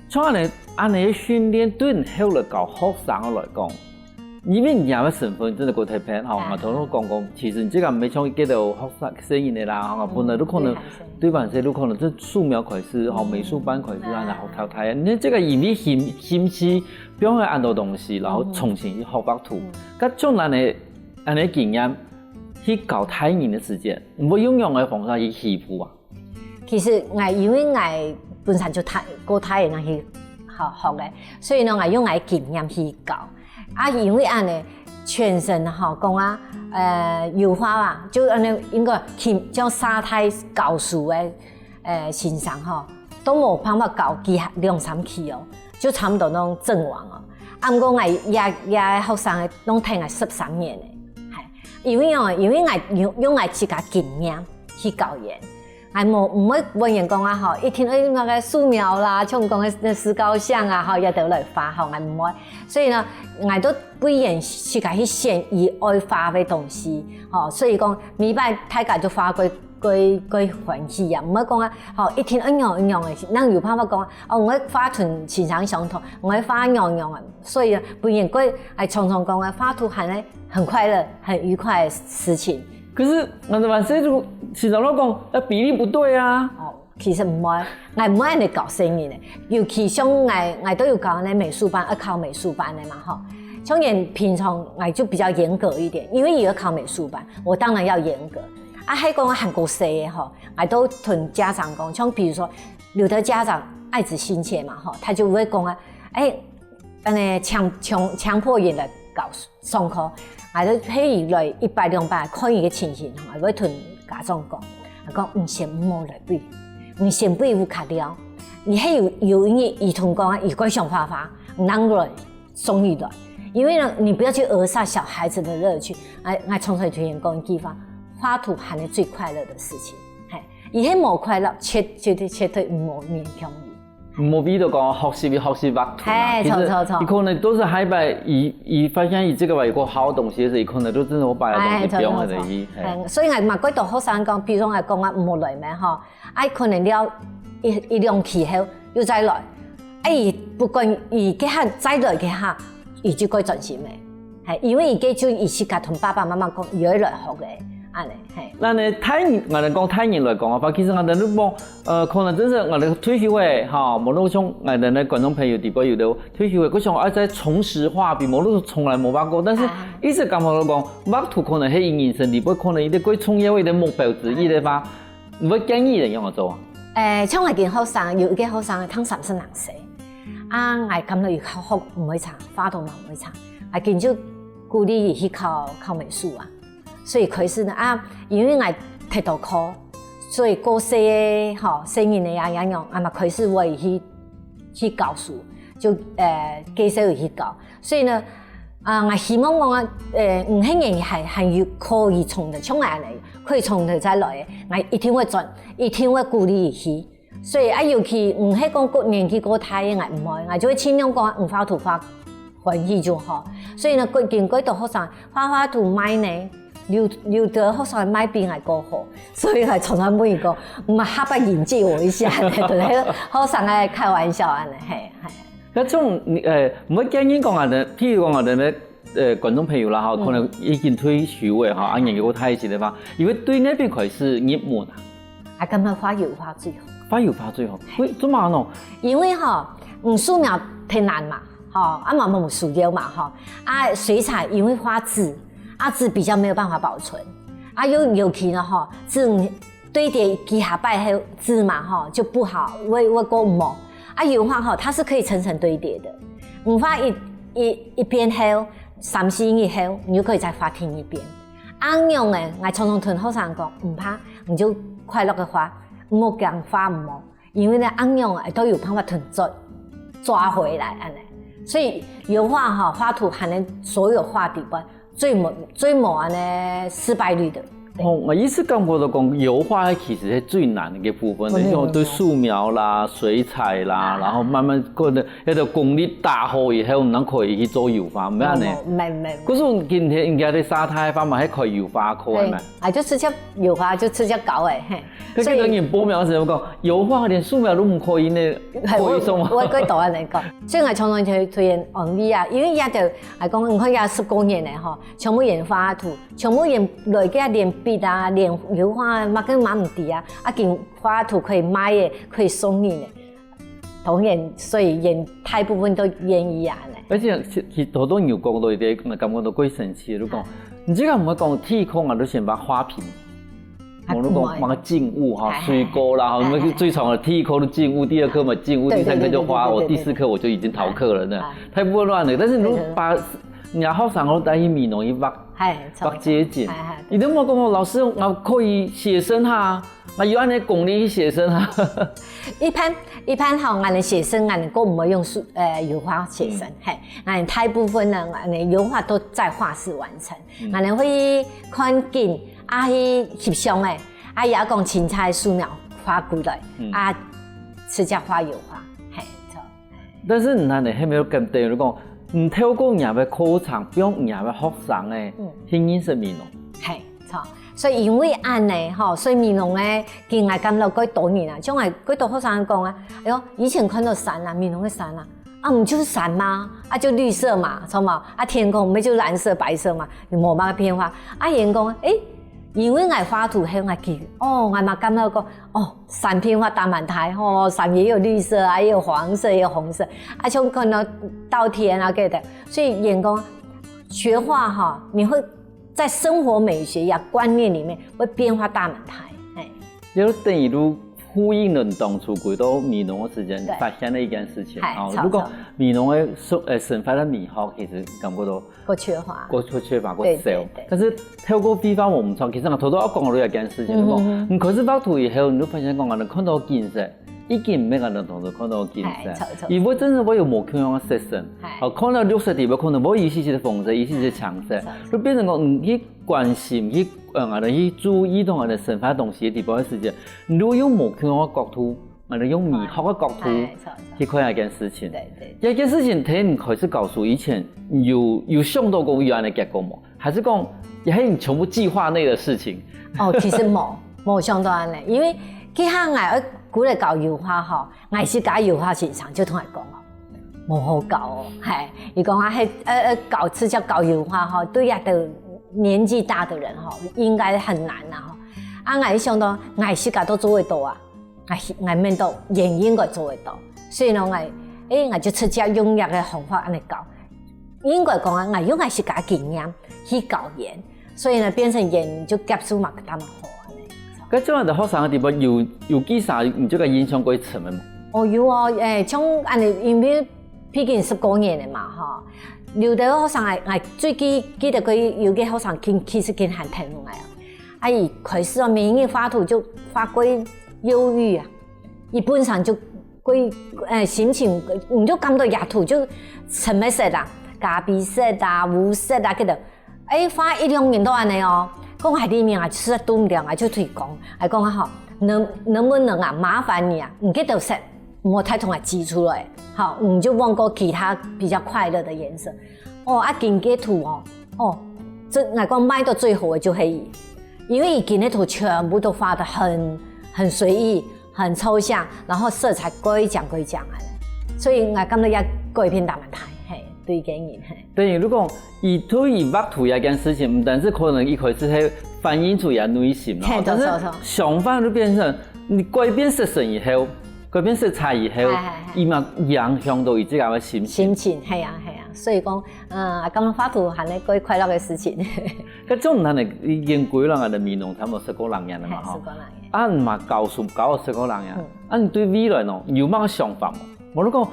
像恁樣，恁樣个訓練對你後來教學生个來講，因為你這个身份真个較特別，吼，嗯。𠊎頭先講過，其實你這个毋係像該兜學生，細人仔啦，吼，嗯，本來都可能，對，還細。對還細都可能，就素描開始，吼，嗯。美術班開始，嗯。然後淘汰。你這个因為興，興趣 放下恁多東西，然後重新去學畫圖。嗯。該像恁樣个，恁樣个經驗，去教大人个時間，你會用仰般个方式去起步啊？其實𠊎，因為𠊎本身就大，較大个人去學，學个，所以呢，𠊎用𠊎个經驗去教。啊，因為恁樣，全身吼，講啊，呃，油畫啊，就恁樣應該去，像沙太教書个， 呃，先生吼，都無辦法教佢兩三期哦，就差不多攏陣亡哦。啊，毋過𠊎這，這學生个攏跈𠊎十三年呢，係，因為哦，因為𠊎用，用𠊎自家經驗去教佢，𠊎無，毋會問佢講啊吼，一定愛用該个素描啦，像講个石膏像啊吼，這兜來畫吼，𠊎毋會。所以呢，𠊎都 不然自家去選佢愛畫个東西，吼，所以講每擺大家就畫較，較，較歡喜啊，毋好講啊，吼，一定愛仰仰个，哪有辦法講啊，哦，𠊎畫同先生相同，𠊎畫仰仰个，所以啊，本人較，哎，常常講啊，畫圖還係很快樂、很愉快的事情。可是，𠊎這還細就，先生都講，那比例不對啊。哦， 其實毋會，𠊎毋會恁樣教細人个，尤其像𠊎，𠊎都有教恁樣美術班，愛考美術班个嘛吼。像佢平常𠊎就比較嚴格一點，因為佢要考美術班，我當然要嚴格。啊，還講還較細个吼，𠊎都同家長講，像比如說，有的家長愛子心切嘛吼，他就會講啊，哎，恁樣強，強，強迫佢來教書。 上課，𠊎就陪佢來一擺兩擺，看佢个情形吼，𠊎會同家長講，𠊎講，你先毋好來背，你先背屋下尞。你還有，有一日，佢同講啊，佢較想畫畫，你正來，送佢來。因為呢，你不要去扼殺小孩子的樂趣。哎，𠊎常常同佢講一句話，畫圖還係最快樂的事情。嘿，佢係無快樂，絕，絕對，絕對毋好勉強佢。無必要講學習，學習畫圖啦。其實佢可能都係下擺佢，佢發現佢這個畫有個好東西，所以可能都真係會把東西放下去。嗯，所以𠊎嘛幾多學生講，比如講𠊎講啊，毋好來咩吼，啊可能了一一兩期後又再來，哎，不管佢該下再來該下，佢就會專心个。 係，因為佢就一直同爸爸媽媽講，佢愛來學个，恁呢，係。那呢，大人，𠊎等講大人來講个話，其實𠊎等都無，呃，可能真係𠊎等退休个，哈，無論像𠊎等个觀眾朋友底背有个退休个，佢想愛再重拾畫筆，無論從來無畫過，但是一直感覺到講，畫圖可能係佢人生底背可能一個最重要个一個目標之一个話，你會建議佢等仰般做啊？誒，像𠊎个學生，有一個學生，佢當時係兩歲， 啊，𠊎感覺佢學毋會差，畫圖嘛毋會差，𠊎緊就鼓勵佢去考考美術啊。所以開始呢，啊，因為𠊎忒多課，所以過細个吼，細人仔啊，樣樣，啊嘛開始會去去教書，就呃介紹佢去教。所以呢，啊，𠊎希望講啊，呃，毋係人還還有可以從頭，像𠊎呢，可以從頭再來个，𠊎一定會轉，一定會鼓勵佢去。 所以啊，尤其毋係講過年紀過大个，𠊎毋會，𠊎就會盡量講，嗯，畫圖畫歡喜就好。所以呢，過經過多學生畫畫圖賣呢，有有个學生賣比𠊎過好，所以𠊎常常問佢講，毋係下擺引薦我一下呢，同學生个開玩笑恁呢，係係。該種誒，毋會建議講啊，譬如講啊，等个 呃，觀眾朋友啦，吼，可能已經退休个，吼，啊，年紀過大一些个話，因為對哪片開始入門啊？啊，感覺畫油畫最好。畫油畫最好，為做麼个呢？因為吼，嗯，素描忒難嘛，吼，啊嘛無需要嘛，吼，啊，水彩因為畫紙，啊，紙比較沒有辦法保存，啊，又尤其呢，吼，紙 堆疊幾下擺後紙嘛吼就不好，會會過毛。啊，油畫吼，它是可以層層堆疊的。你畫一一一遍後，三四日後，你就可以再畫第二遍。恁樣誒，𠊎常常同學生講，毋怕，你就快樂个畫，毋好驚畫毋好，因為呢，恁樣誒都有辦法同做抓回來，恁呢。所以油畫吼，畫圖還能所有畫底背 最無最無恁呢失敗率个。哦，𠊎一直感覺到講油畫其實係最難个部分，你像對素描啦、水彩啦，然後慢慢過个，那個功力打好以後，你正可以去做油畫，毋係恁呢。毋係毋係。可是今天應該在沙太方嘛，還可以油畫課个嘛。啊，就直接油畫就直接搞誒，嘿。 該个人報名時講，油畫連素描都毋可以呢，可以送嗎？我我過多恁呢講，所以𠊎常常就推薦安慰啊，因為也就來講，你看也十過年了吼，全部人畫圖，全部人來个連筆啊，連油畫啊，麼个嘛毋知啊，啊，緊畫圖可以賣个，可以送人个。 當然，所以人大部分都願意啊呢。而且其其實好多人有講到一個，感覺到最神奇的，就講，你這個毋會講第一課啊，都先畫花瓶，啊我都講畫靜物哈，水果啦，哈，我們最常的第一課都靜物，第二課嘛靜物，第三課就花，我第四課我就已經逃課了呢，太混亂了。但是如果把你學生都帶去美濃去畫，哎，畫街景，你都沒有跟我老師，我可以寫生哈。 啊，有恁呢功力去寫生啊？一般一般吼，𠊎等寫生，𠊎等都毋會用手，呃，油畫寫生，嘿，𠊎等大部分呢，𠊎等油畫都在畫室完成，𠊎等會看景，啊，去翕相誒，啊，也講清彩素描畫過來，啊，直接畫油畫，嘿，著。 但是你看呢，還沒有跟等於講，你透過你个課程，用你个學生誒，去認識美濃。嘿，著。所以因為恁呢吼，所以美濃誒，今𠊎感覺過多人啊，像𠊎過多學生講啊，哎喲，以前看到山啊，美濃个山啊，啊，毋就係山嗎？啊，就綠色嘛，著無？啊，天空毋就藍色、白色嘛，有無麼个變化？啊，佢等講，誒，因為𠊎畫圖後，𠊎記，哦，𠊎嘛感覺講，哦， 山變化大蠻大吼，山也有綠色啊，也有黃色，也有紅色，啊，像看到稻田啊，對不對？所以佢等講，學畫哈，你會在生活美學呀觀念裡面會變化大蠻大，哎。也就等於都呼應了你當初回到美濃个時間，你發現了一件事情啊。如果美濃个生，呃，生活个美好，其實感覺到 過缺乏，過缺乏，過少。但是透過繪畫，我們從其實頭頭要講到一件事情，對無？你開始畫圖以後，你就發現講，可能看到景色，已經毋係𠊎等當初看到景色，因為真正會有無共樣个色彩。好，看到綠色地方，可能會有一些些的紅色，一些些青色，就變成講，你去關心，去呃，𠊎等去注意到𠊎等生活東西个地方个時間，你就用無共樣个角度嘛，你用美學个角度去看這件事情。對對。這件事情，在你開始教書以前，有有想到過有恁樣結果無？還是講，也係你全部計劃內的事情？哦，其實無，無想到恁樣，因為其實𠊎愛過來教油畫吼，𠊎自家油畫先生就同𠊎講哦，無好教哦，嘿，佢講啊，嘿，呃呃，教直接教油畫吼，對這兜年紀大的人吼，應該很難啊吼。啊，𠊎想到𠊎自家都做得到啊。 𠊎𠊎面到，也應該做得到。所以呢，𠊎，誒，𠊎就直接用這个方法恁樣教。應該講啊，𠊎用𠊎自家經驗去教佢，所以呢，變成佢就接受嘛，當好恁樣。該這樣的學生个地方有有幾儕你這个印象過深个嗎？哦，有哦，誒，像恁樣，因為畢竟十過年了嘛，吼，有的學生啊，𠊎最記記得个有个學生，其其實佢還疼𠊎啊。 啊，佢開始哦，每日畫圖就畫過憂鬱啊，佢本身就過，呃，心情，你就感覺這圖就深个色啊，咖啡色啊、烏色啊，該兜，誒，畫一兩年都恁樣哦。講𠊎裡面啊，實在堵毋了啊，就同佢講，𠊎講啊吼，能能不能啊，麻煩你啊，你該兜色莫太同𠊎擠出來，好，你就換過其他比較快樂的顏色。 哦，啊，佢个圖哦，哦，這𠊎講賣到最好个就係佢，因為佢个圖全部都畫得很很隨意、很抽象，然後色彩過強過強啊，所以𠊎感覺這改變當大，嘿，對个人，嘿。等於如果佢對於畫圖這件事情，毋單止可能一開始係反映出佢个內心啦，嘿，但是著著著。想法就變成你改變色彩以後，改變色彩以後，嘿嘿嘿。佢嘛影響到佢自家个心情。心情，係啊係啊，所以講 嗯，啊，感覺畫圖還係過快樂个事情。該種人呢，已經歸人个美濃差不多十過零年了嘛，吼。嘿，十過零年。啊，你嘛教書教了十過零年，嗯。啊，你對未來呢，有麼个想法無？無論講，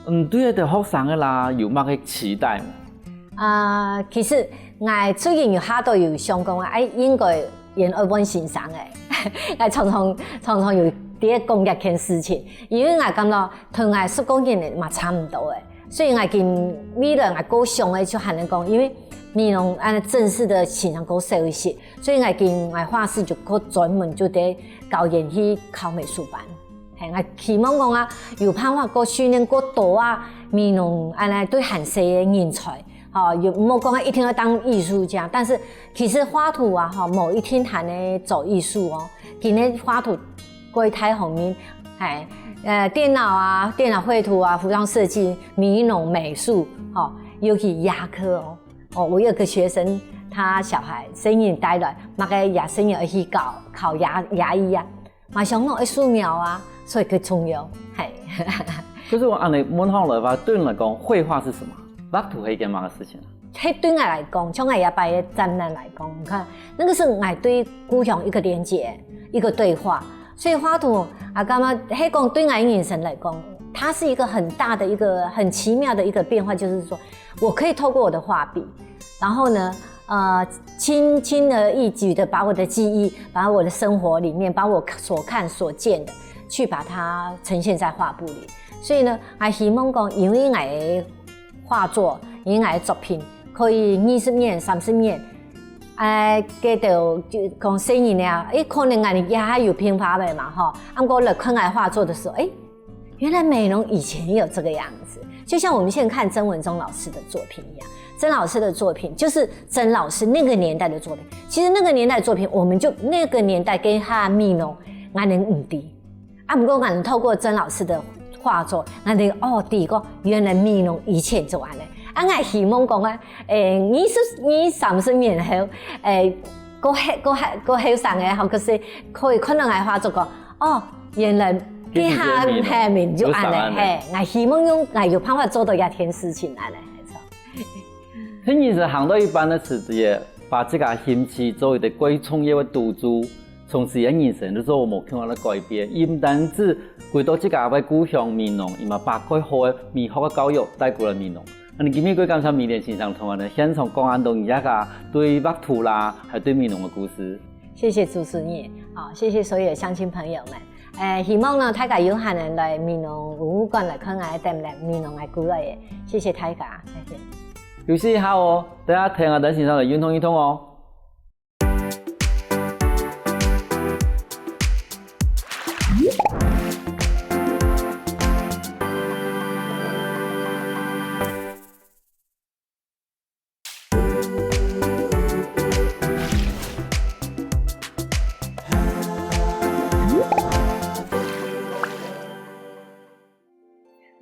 嗯，對這兜學生个啦，有麼个期待無？啊，其實𠊎最近有下到有想講啊，哎，應該也愛問先生誒。𠊎常常常常有在講這件事情，因為𠊎感覺同𠊎十過年个嘛差毋多誒。 所以𠊎今未來𠊎過想个就還係講，因為美濃恁樣正式个先生過少一些，所以𠊎今𠊎畫室就過專門就在教佢去考美術班。嘿，𠊎希望講啊，有辦法過訓練過多啊，美濃恁樣對還細个人才，吼，又毋好講一定要當藝術家，但是其實畫圖啊，吼，無一定還係做藝術哦，今日畫圖 過大方面，嘿，呃，電腦啊，電腦繪圖啊，服裝設計、美濃美術，吼，尤其牙科哦。哦，我有個學生，他小孩生日帶來，那個牙生日要去考考牙牙醫啊，嘛想講愛素描啊，所以佢重要，嘿。可是𠊎恁樣問下來話，對你來講，繪畫是什麼？畫圖係一件麼个事情啊？ 嘿，對𠊎來講，像𠊎這擺个展覽來講，你看，那個是𠊎對故鄉一個連接，一個對話。所以畫圖啊，感覺嘿講對𠊎人生來講，它是一個很大的一個很奇妙的一個變化，就是說我可以透過我的畫筆，然後呢，呃，輕輕而易舉的把我的記憶，把我的生活裡面，把我所看所見的，去把它呈現在畫布裡。所以呢，𠊎希望講，因為𠊎 畫作，因為𠊎个作品可以二十年、三十年，哎，該兜就講細人啊，哎，可能𠊎也還有變化个嘛，吼。啊，毋過來看𠊎畫作的時候，哎，原來美濃以前也有這個樣子。就像我們現在看曾文忠老師的作品一樣，曾老師的作品就是曾老師那個年代的作品。其實那個年代的作品，我們就那個年代跟他美濃，𠊎等毋知。 啊，毋過𠊎透過曾老師的畫作，𠊎等哦，知講原來美濃以前就恁樣。啊，𠊎希望講啊，誒，二十、二三十年後，誒，過後、過後、過後生个，或者是可以看到𠊎畫作講，哦，原來這下係美濃就恁樣，嘿，𠊎希望用𠊎有辦法做到這件事情恁樣，沒錯。 聽人生行到一半个時節，把自家興趣做一個過重要个賭注，從此个人生就做無共樣个改變。佢毋單止歸到自家个故鄉美濃，佢嘛把蓋好个美學个教育帶過來美濃。恁樣今日過感謝美蓮先生同𠊎等現場講恁多佢个對畫圖啦，還對美濃个故事。 謝謝主持人，好，謝謝所有的鄉親朋友們。誒，希望呢，大家有閒人來美濃文物館來看𠊎个展覽，美濃个古來个。謝謝大家，謝謝。休息一下哦，等下聽啊，等先生來運動運動哦。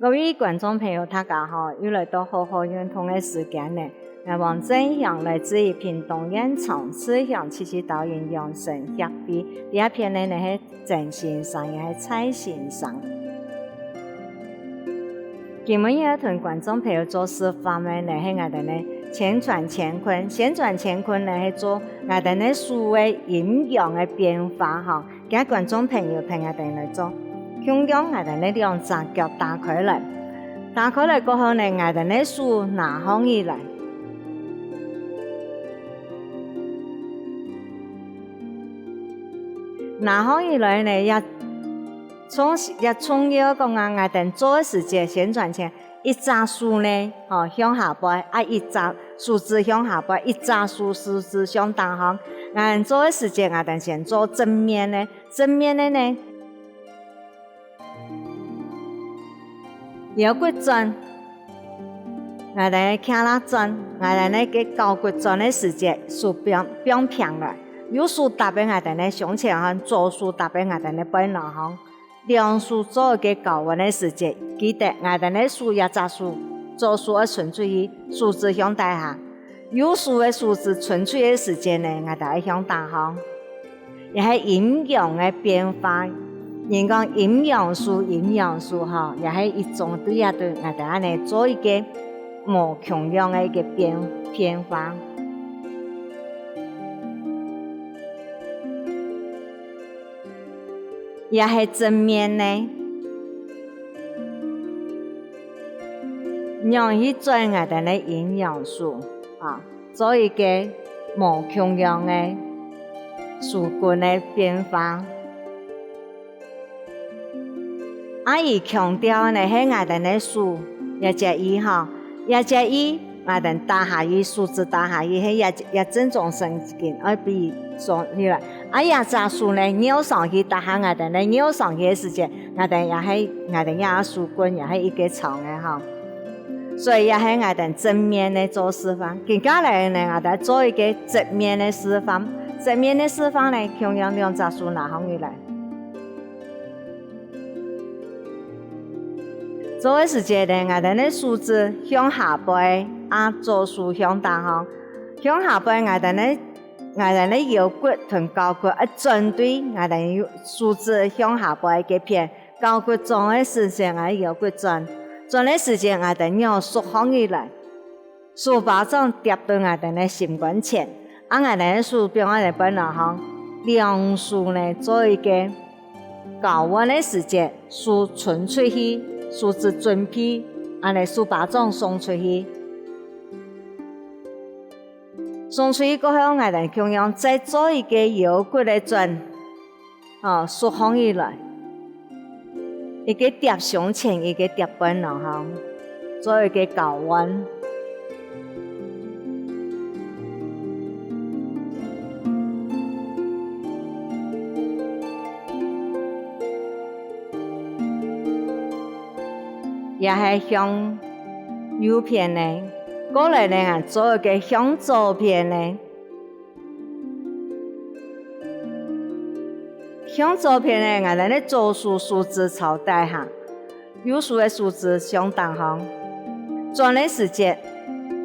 各位觀眾朋友，大家好，又來到好好運動个時間呢。𠊎黃振祥來自於屏東縣長治鄉七七導引養生協會，這片呢，呢係曾先生，也係蔡先生。今晡日愛同觀眾朋友做示範个呢，係𠊎兜呢前轉乾坤。前轉乾坤呢，係做𠊎兜呢手个陰陽个變化吼。 今觀眾朋友同𠊎兜來做，共樣𠊎兜呢兩隻腳打開來，打開來過後呢，𠊎兜呢手拿䟘起來。拿䟘起來呢，也重，也重要講啊，𠊎兜做个時節，先轉前，一隻手呢，吼，向下背，啊，一隻手指向下背，一隻手，手指向頂項。𠊎兜做个時節，𠊎兜先做正面呢， 正面个呢，腰骨轉，𠊎兜个胯下轉，𠊎兜个該胯骨轉个時節，手放，放平來，右手搭个𠊎兜个胸前項，左手搭个𠊎兜个背囊項。兩手做該交換个時節，記得𠊎兜个手這隻手，左手愛伸出去，手指向底下。 右手个手指伸出个時節呢，𠊎兜愛向頂項，也係陰陽个變化。人講陰陽手，陰陽手吼，也係一種對啊對，𠊎兜恁呢做一個無共樣个一個變，變化。 也係正面呢？仰去轉𠊎兜个陰陽手啊，做一個無共樣个手骨个變化。啊，佢強調呢係𠊎兜个手，也注意吼，也注意 𠊎兜打下去，手指打下去，係這，這正中神經，愛比手起來。啊，這隻手呢，拗上去，打下𠊎兜呢，拗上去个時節，𠊎兜也係，𠊎兜這手骨也係一個長个吼。所以也係𠊎兜正面个做示範。接下來呢，𠊎兜做一個側面个示範。側面个示範呢，共樣兩隻手拿䟘起來。 做个時節呢，𠊎兜个手指向下背，啊，左手向頂項。向下背，𠊎兜个，𠊎兜个腰骨同交骨愛轉對，𠊎兜手指向下背該片。交骨轉个時節，𠊎腰骨轉。轉个時節，𠊎兜腰縮䟘起來。 手巴掌貼到𠊎兜个心肝前，啊，𠊎兜个手放在背囊項，兩手呢做一個交換个時節，手伸出去，手指準備，恁呢手巴掌送出去。送出去過後，𠊎兜共樣再做一個腰骨个轉，哦，縮䟘起來。 一個貼胸前，一個貼背囊項，做一個交換。也係向右片个，過來呢，做一個向左片个。 向左片个，𠊎兜个左手手指朝底下，右手个手指向頂項。轉个時節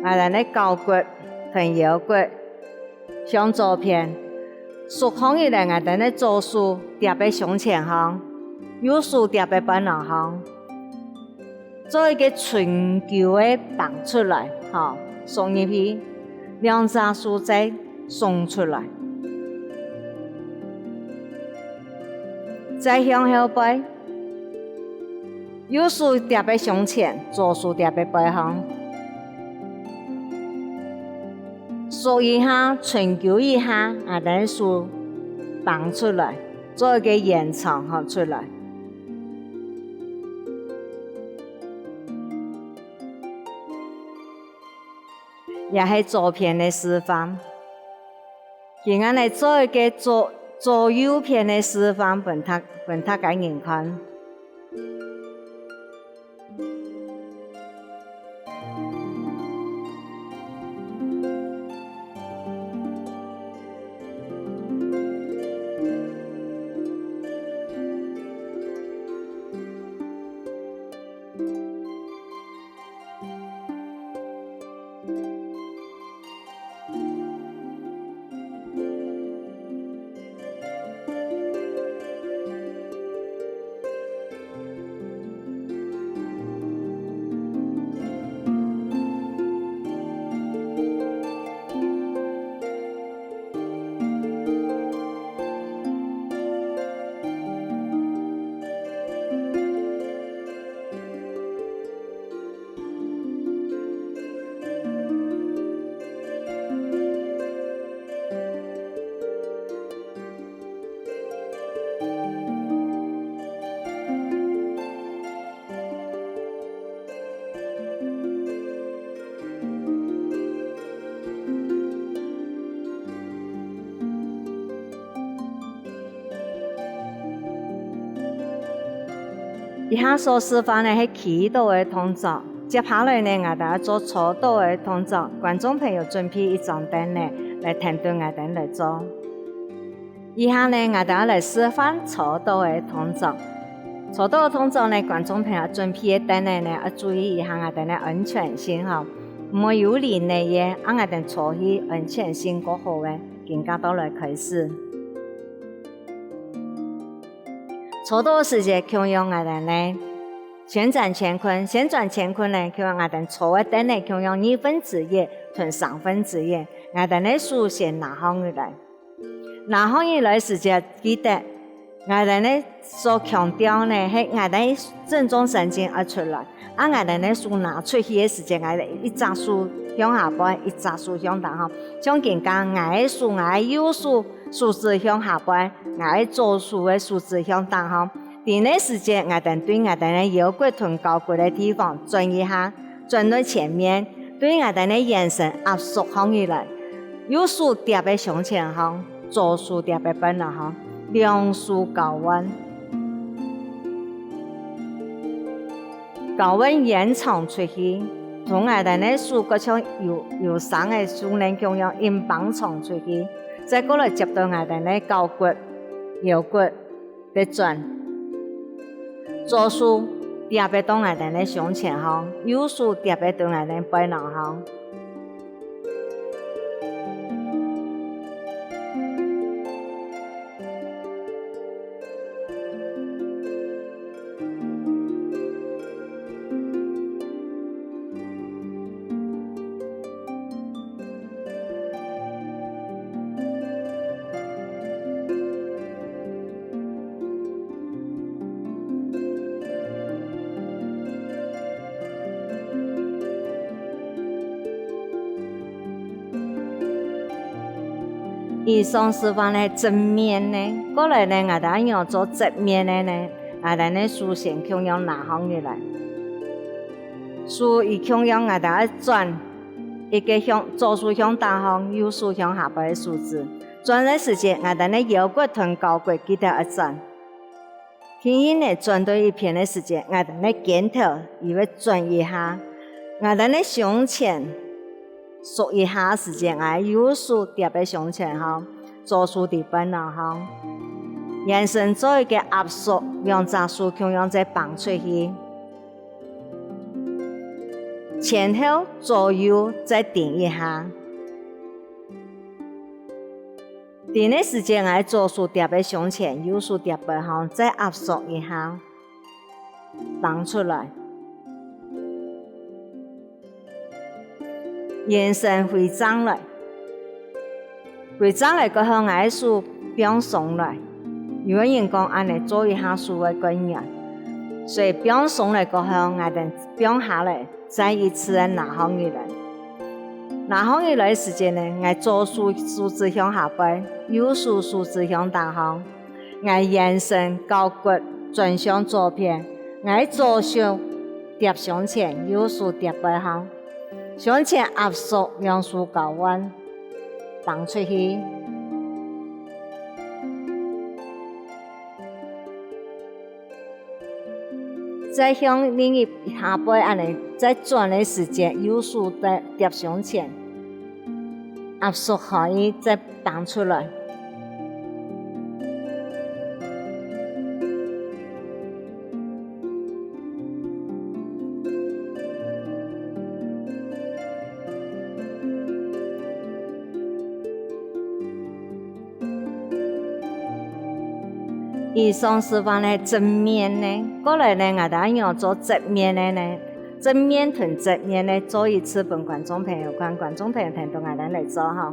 ，𠊎兜个交骨同腰骨向左片，縮䟘起來，𠊎兜个左手貼在胸前項，右手貼在背囊項。 做一個伸勼个挷出來，吼，送入去，兩隻手再送出來。再向後背，右手貼在胸前，左手貼在背項。縮一下，伸勼一下，啊，等手挷出來，做一個延長，吼，出來。 也係左片个示範。今下來做一個左，左右片个示範，分大，分大家人看。這下所示範个係企著个動作，接下來呢，𠊎兜愛做坐著个動作。觀眾朋友準備一張凳仔，來跈等𠊎兜來做。這下呢，𠊎兜愛來示範坐著个動作。坐著个動作呢，觀眾朋友準備个凳仔呢，愛注意一下𠊎兜个安全性吼，毋好有人仔个，啊𠊎兜坐去安全性較好个，今下就來開始。坐著个時節共樣𠊎兜呢， 旋轉乾坤，旋轉乾坤呢，共樣𠊎兜坐个凳仔共樣二分之一同三分之一，𠊎兜个手先拿䟘起來。拿䟘起來時節，記得，𠊎兜个所強調呢，係𠊎兜个正中神經愛出來。啊𠊎兜个手拿出去个時節，𠊎兜一隻手向下背，一隻手向頂項。像今下𠊎个手，𠊎个右手，手指向下背，𠊎个左手个手指向頂項。 在這時節，𠊎兜對𠊎兜个腰骨同交骨个地方轉一下，轉到前面，對𠊎兜个圓身壓縮䟘起來。右手貼在胸前項，左手貼在背囊項，兩手交換。交換延長出去，同𠊎兜个手，就像有，有生个手呢共樣，緊挷長出去，再過來接到𠊎兜个交骨、腰骨， 再轉。左手貼在到𠊎兜个胸前項，右手貼在到𠊎兜背囊項。 以上示範个正面呢，過來呢，𠊎兜愛仰做側面个呢？𠊎兜呢，手先共樣拿䟘起來。手一共樣，𠊎兜愛轉一个向，左手向頂項，右手向下背个手指。轉个時節，𠊎兜呢腰骨同交骨記得愛轉。 輕輕仔轉到一片个時節，𠊎兜个肩頭又會轉一下，𠊎兜个胸前縮一下時節，𠊎右手貼在胸前項，左手在背囊項。圓身做一个壓縮，兩隻手共樣再挷出去，前後左右再停一下。 在這時節，𠊎左手貼在胸前，右手貼背項，再壓縮一下，挷出來。圓身回正來，回正來過後，𠊎个手放鬆來。有个人講恁仔做一下手會眩軟，所以放鬆來過後，𠊎兜放下來， 再一次仔拿䟘起來。拿䟘起來个時節呢，𠊎左手手指向下背，右手手指向頂項。𠊎圓身交骨轉向左片，𠊎左手貼胸前，右手貼背項。胸前壓縮，兩手交換，挷出去。 再向另一下背恁仔，再轉个時節，右手貼貼胸前，壓縮開，再挷出來。 以上示範个正面呢，過來呢，𠊎兜愛仰做側面个呢？正面同側面呢，做一次分觀眾朋友看，觀眾朋友跈等𠊎兜來做吼。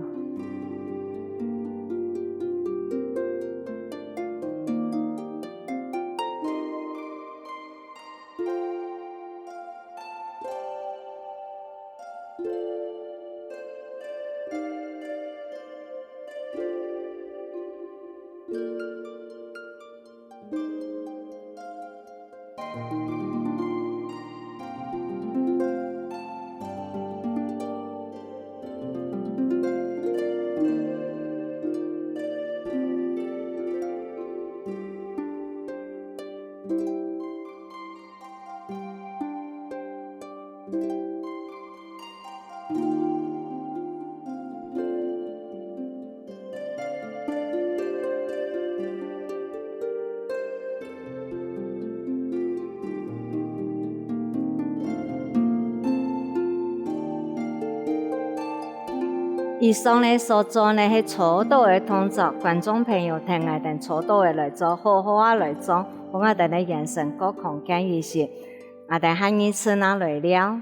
以上呢所做呢係初步个動作，觀眾朋友跈𠊎兜初步个來做，好好仔來做，分𠊎兜呢延伸過康健醫師。𠊎兜下二次啊來尞。